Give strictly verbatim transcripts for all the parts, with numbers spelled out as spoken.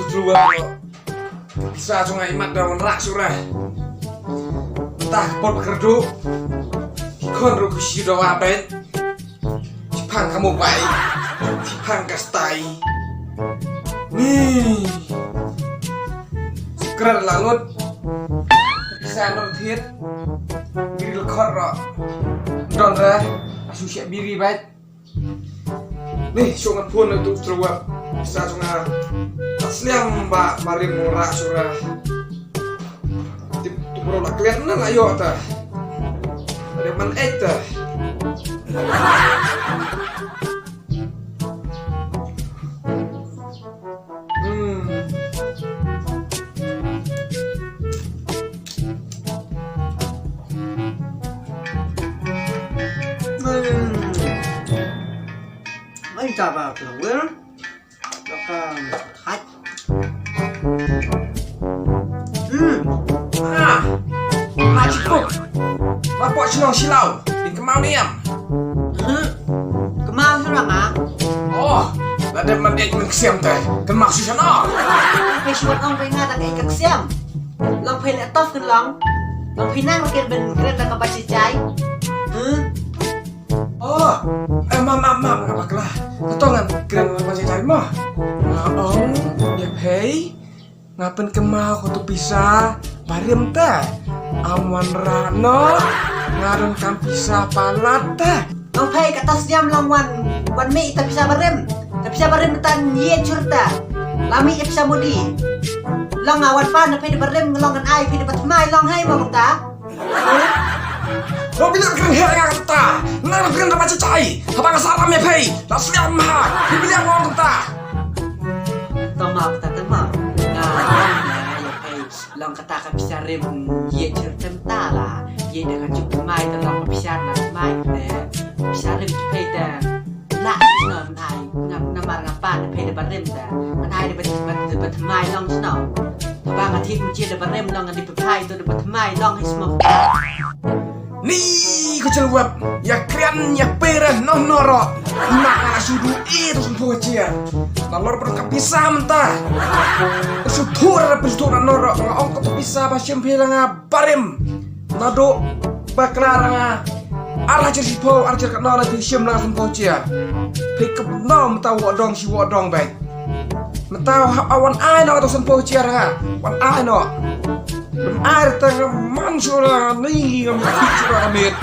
Tru ba pisa jong nga imat da wanrah shuh re. Tah ka por ba kyrduh. Ki khon ruh ki shu dawa beit. Ki phang ka mobile. Ki phang ka stai. Ni. Skrer la lut. Pisa lut thied. Biri la khot ruh. Don re. Asu siap biri beit. Ni, shu ngan phone na tu Tru ba pisa jong nga. Ta sliam ba barim wanrah shuh re. Tip tu bro la klet na la ïoh ta. Ada man ek ta. Hmm. Hmm. Ai ta ba tu wel. Ka haj. Hmm. Ah. Ma chipuk. Ma pok chnong silau. Din kemau niam. Hmm. Kemau sura ma. Oh. Lada man ek men ksiam te. Kemau si sana. Pe shuat ong pe nga ta ek ksiam. Long pe le tof ken long. Long pe nang ke ben kren ka ba chai. Hmm. Oh, eh, ma, ma, ma, nga bakla. Ka tong ngan kren ka ba chai ma. Nga ong ïa phi, nga pynkynmaw ka tu pisa barim te. Am wanrah noh, nga donkam pisa palat te. Ong phi kata sniam long wan, wan mih ta pisa barim. Ta pisa barim ta ngi chur ta. La mih ta pisa mudi. Long nga wan pan phi da barim long ngan ai phi da ba thymmai long hai ma long ta. Lo billiam kren her nga kata. Nga kren da ba chai. Haba nga saram ïa phi. La sliam ha. Billiam long kata. Tama kata tama. Nga ïa phi. Long kata ka pisa rim. Ye chir tem ta la. Ye da ka juk mai ta long ka pisa na mai. Pisa rim phi ta. La sno nai ngam namar nga pan phi da barim da. Nai da bat bat bat mai long sno. Ba nga thik mchi da barim long di phi to da bat mai long his mo. Ni ko chel wep ya krian ya pere no noro. Ina ana sudu e to sumpo chia. Na lor ber ka pisa menta. Su thur da pisa na noro nga ong ko pisa ba sim phi la nga barim. Nado bakla ranga. Ar hajar shiphew, ar hajar katno la phi shim la sumpo chia. Phi kep no meta wok dong shi wok dong bai. Meta ha wan ai no to sumpo chia ranga. Wan ai no. Wan ai ta man shura ni ngam phi shura mit.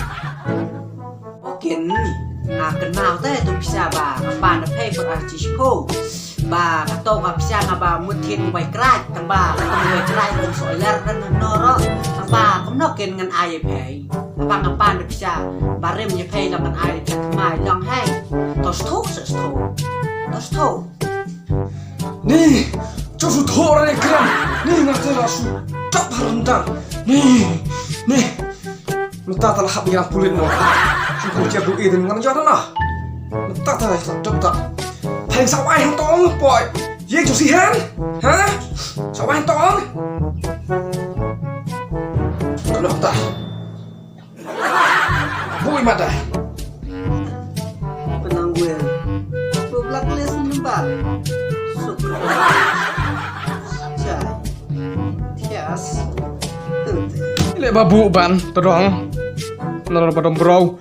Oke ni. Nga kynmaw te tu pisa ba nga pan da phi por ar hajar shiphew. Ba kato ka pisa nga ba mut thied mobile kraj tang ba kato mobile kraj kum solar kan noro tang ba kumno kin ngan ai phi. Ba nga pan da pisa barim ïa phi long ngan ai kat mai long hai. To stho se stho. To stho. Ni, to su thor ne kram. Ni nga te la su tap haram dan. Ni, ni. Mynta ta la hap ïa pulit mo. Shu ku cher du i din ngan jot na. Mynta ta la hap dok ta. Theng sa wai hang tong poi. Ye ju si hen? Ha? Sa wai hang tong. Kano ta. Bui mata. Penang gue. Blacklist number. Suk. Chai. Thias. Tute. Ile babu ban todong. Nalor badom bro.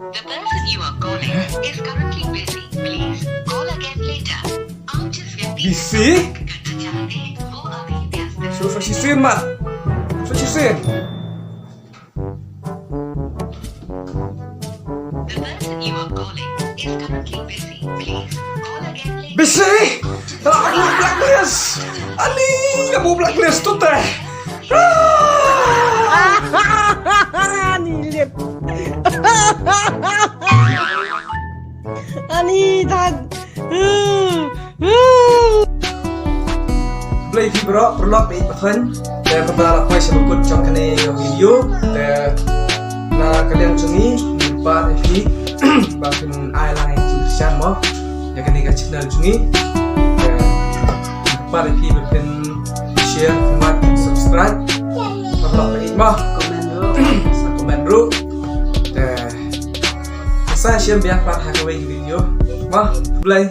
The person you are calling is currently busy. Please call again later. आप जिस व्यक्ति से संपर्क करना चाहते हैं, वो अभी व्यस्त है। Busy? So, so she's in, man. So she's in. The person you are calling is currently busy. Please call again later. Busy? Abu blacklist. Ali, abu blacklist tu teh. Ani liat. Ani tad. Blei phi bro, paralok ba ïeit ba khuid. Te kaba la poi sha bakut jong kane ka video. Te na ka liang jong ngi, ngi pat ïa phi ba phin ai lang ïa ki shan mo ïa kane ka channel jong ngi. Te ngi pat ïa phi ba phin share, like, subscribe. Paralok ba ïeit mo. Comment ruh. Sa comment ruh. Te sa share biang pat ha kawei ka video. Mo, blei.